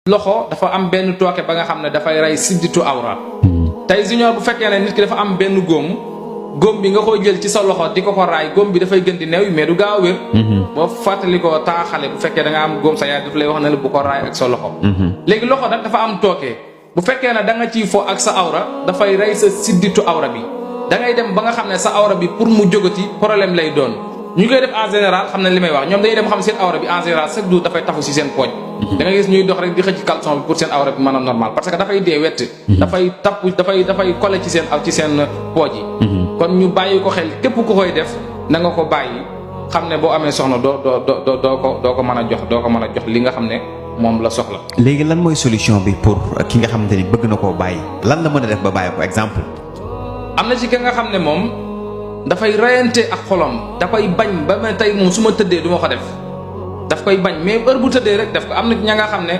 loxo dafa am benn tooke ba nga xam ne dafay rey sidditu awra tey junior bu fekkee ne nit ki dafa am benn góom bi nga koy jël ci sa loxo di ko raay góom bi dafay gën di neew mais du gaaw a wér boo fàttali ko temps xale bu fekkee da nga am góom sa yaay daf lay wax ne la bu ko raay ak sa loxo léegi loxo nag dafa am tooke bu fekkee ne da nga ciy fo ak sa awra dafay rey sa sidditu awra bi da ngay dem ba nga xam ne sa awra bi pour mu jógati problème lay doon ñu koy def en général xam ne li may wax ñoom dañuy dem xam seen awra bi en général chaque jour dafay tafu si seen pooj da nga gis ñuy dox rek di xëcc caleçon bi pour seen awra bi mën a normal parce que dafay dee wett dafay tapp dafay collé ci seen pooj yi kon ñu bàyyi ko xel képp ku koy def na nga ko bàyyi xam ne boo amee soxna doo ko mën a jox li nga xam ne moom la soxla. léegi lan mooy solution bi pour ki nga xamante ni bëgg na koo bàyyi lan la mën a def ba bàyyi ko exemple. am na ci ki nga xam ne moom dafay rayante ak xolom da koy bañ ba tey moom su ma tëddee du ma ko def daf koy bañ mais heure bu tëddee rek def ko am na ña nga xam ne